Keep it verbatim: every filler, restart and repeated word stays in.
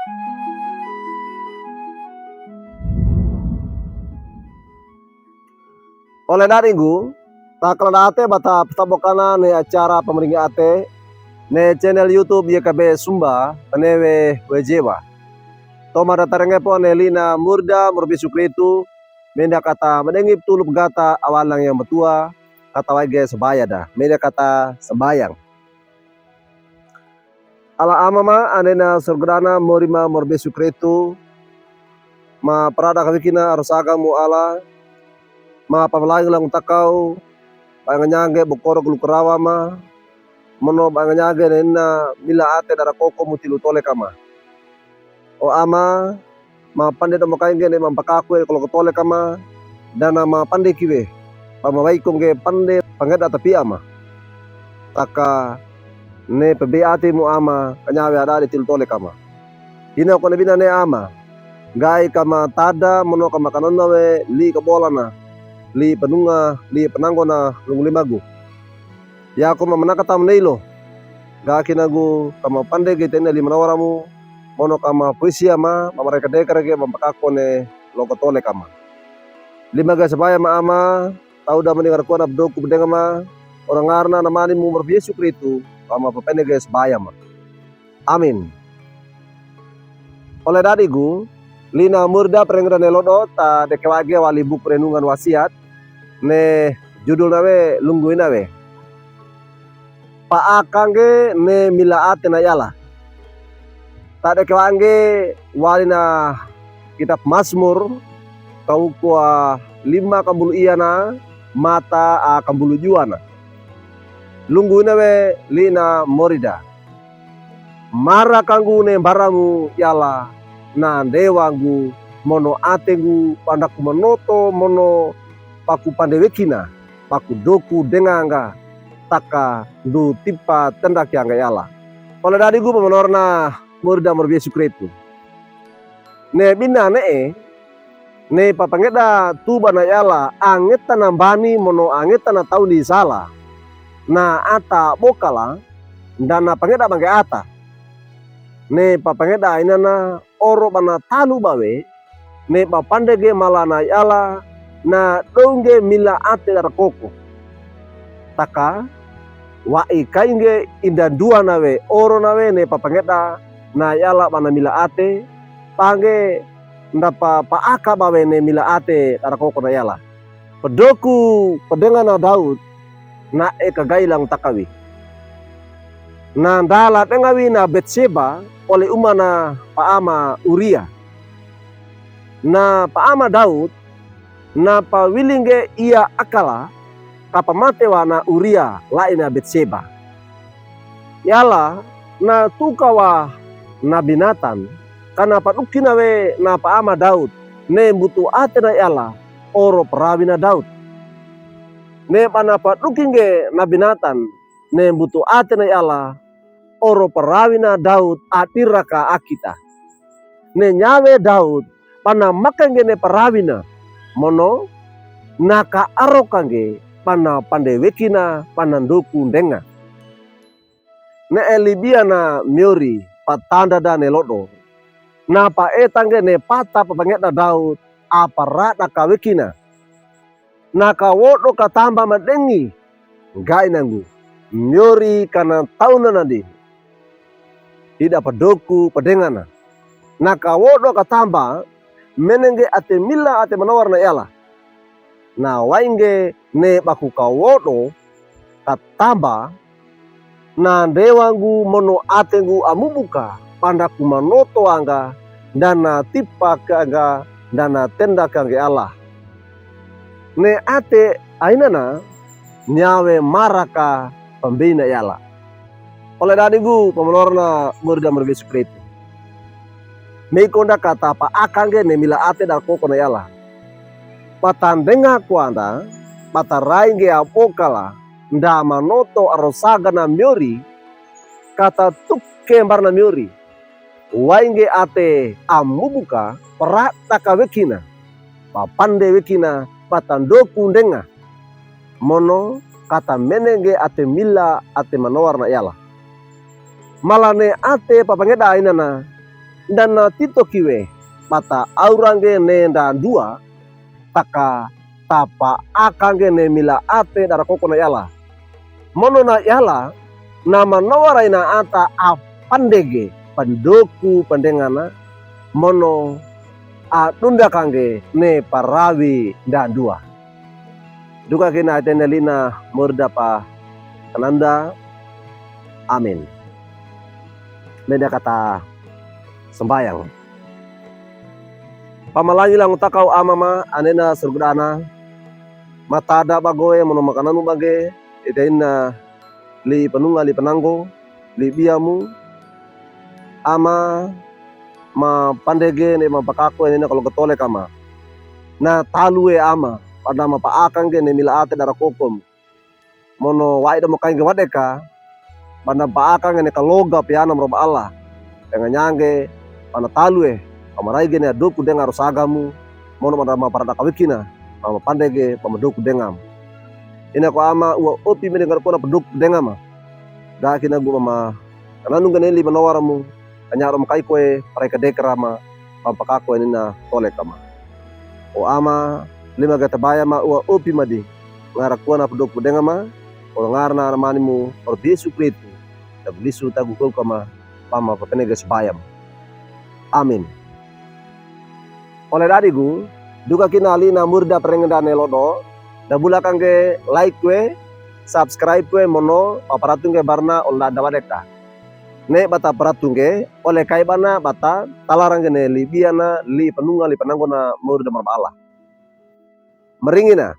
Ole dadigu, ta kaladaate ba ta patabokan ne acara pamaringi ate ne channel YouTube Y K B Sumba, tene we wejewa. Toman da tarenge po ne lina Murida Moro Besu Kristu, menda kata madengi putulu pegata awali nang Yang Matua, kata waige sabayada, menda kata sambayang. Ala Ama ma, ane na sorga dana, Murima Moro Besu Kristu, ma parada kawekina arosaga mo Ala, ma pamalangi lango takaw, ba nganyangge bokoro gulu karawa ma, mono ba nganyangge ne ina mila ate dara koko mo tilu tole kama. O Ama, ma pande tomo kainge ne mampakakwe kolo tole kama, dana ma pande kiwe, ba ma wai konge pande pangeda tapi Ama. Taka ne pebe ate mo Ama, kanyawe adadi tilu tole kama. Ina kone bina ne Ama, gai kama tada mono kama kanona we li kabolana, li panunga, li pananggona lungu limagu. Yako ma manaka tam neilo. Ga kinagu kama pande ge tene li manawaramu, mono kama puisi Ama, ma mareka deka rege mampakakone loko tole kama. Lima ge sabaya ma Ama, tau da mani ngarakuan abdoku bedenga ma, orang ngarna namani mu Moro Besu Kristu, kama papene ge sabaya ma. Amin. Ole dadigu, lina Murida perengeda ne lodo, ta dekewa ge wali buku renungan wasiat, ne judul nawe lunggu inawe. Paakange ne mila ate na yala. Ta dekewa ge wali na kitab Masmur, kaukuwa lima kambulu iyana, mata a kambulu juwana. Lunggu inawe lina Murida. Mara kangu ne mbaramu yala, na ndewangu mono atengu panda kumanoto mono pakupande wekina, pakudoku denganga, taka ndu tipa tendakianga yala. Ole dadigu pamanorna Murida Moro Besu Kristu. Ne bina ne e, ne papangeda tuba na yala angeta na mbani mono angeta na tauni sala. Na ata bokala, dana pangeda bangge ata. Ne papangeda inana oro bana talu bawe, ne papande ge mala na yala, na donge mila ate dara koko. Taka, wai kainge inda dua nawe, oro nawe ne papangeda, na yala bana mila ate, pange nda pa paaka bawe ne mila ate dara koko na yala. Pedoku pedengana Daud, na e kagai lango takawi. Na ndala dengawi na Betseba, ole umana paama Uria. Na paama Daud, na pawilinge ia akala, kapamatewa na Uria laina Betseba. Yala, na tukawa nabi Natan, kana padukina we na paama Daud, ne mbutu ate na yala, oro parawina Daud. Ne bana padukinge nabi Natan, ne mbutu ate na yala, oro parawina Daud adiraka akita. Ne nyawe Daud, bana makange ne parawina, mono, na kaarokange, bana pande wekina, bana ndoku ndenga. Ne e libia na miori, patandada ne lodo. Na paetange ne pata papangeda Daud, aparada kawekina. Na kawodo katamba madengi, gainangu, miori kana taunanadi. Ida padoku padengana. Na kawodo katamba, menenge ate mila ate manowar na yala. Na wainge ne baku kawodo, katamba, na ndewangu mono atengu amubuka, panda kumanotoanga, dana tipakanga, dana tendakange Allah. Ne ate ainana, nyawe maraka pambeina yala. Ole dadigu pamanorna Murida Moro Besu Kristu. Meikonda kata paakange ne mila ate dara koko na yala. Patandenga kwanda, patarainge abokala, nda manoto arosaga na miori, kata tuke mbarana miori. Wainge ate amubuka, parada kawekina, papande wekina, patandoku ndenga. Mono kata menenge ate mila ate manowar na yala. Mala ne ate papangeda ainana, Nda na tito kiwe, bata aurangge ne nda ndua, taka tapaakangge ne mila ate dara koko na iala. Mono na iala, na manowara ina ata apandege, pandoku pandengana, mono adundakangge ne parawi nda ndua. Duka kina ete ne lina murda pa kananda. Amin. Meda kata sambayang. Pamalangi lango takaw Ama ma, anena surgudana. Matada bagoe mono makananu bage, ita ina li panunga li pananggo, li biamu, Ama mapandege ne mapakako ene na kalo getole kama. Na talue Ama, pada mapaakangge ne mila ate dara kokom. Mono wa'i da mokaingge wadeka, banda paakangge ne kaloga piana mroba Allah. Penganyange, banda talue, pamaraige ne adoku denga rusagamu, mono banda maparada kawikina, mapandege, pamadoku dengam. Ina ko Ama ua opi mede ngarukona padoku dengama. Da kina gu mama, kananu gane li manowaramu, kanyaro makai koe, parai kadekera ma, pampakako ene na tole kama. O Ama, lima gata baya ma ua opi madi. Ngara kuana padoku dengama, o ngara na anamanimu, o Yesu Kristu. Tagu lisu tagu kau kama, pama papenege subayam. Amin. Ole dadigu, duka kina ali na murda perengenda ne lodo, da bulakangge like we, subscribe we mono, paparatunge barna ole da wadeka. Ne bata paratunge, ole kai bana bata, talarangge ne li biana, li panunga, li pananggo na murda marba Allah. Meringina,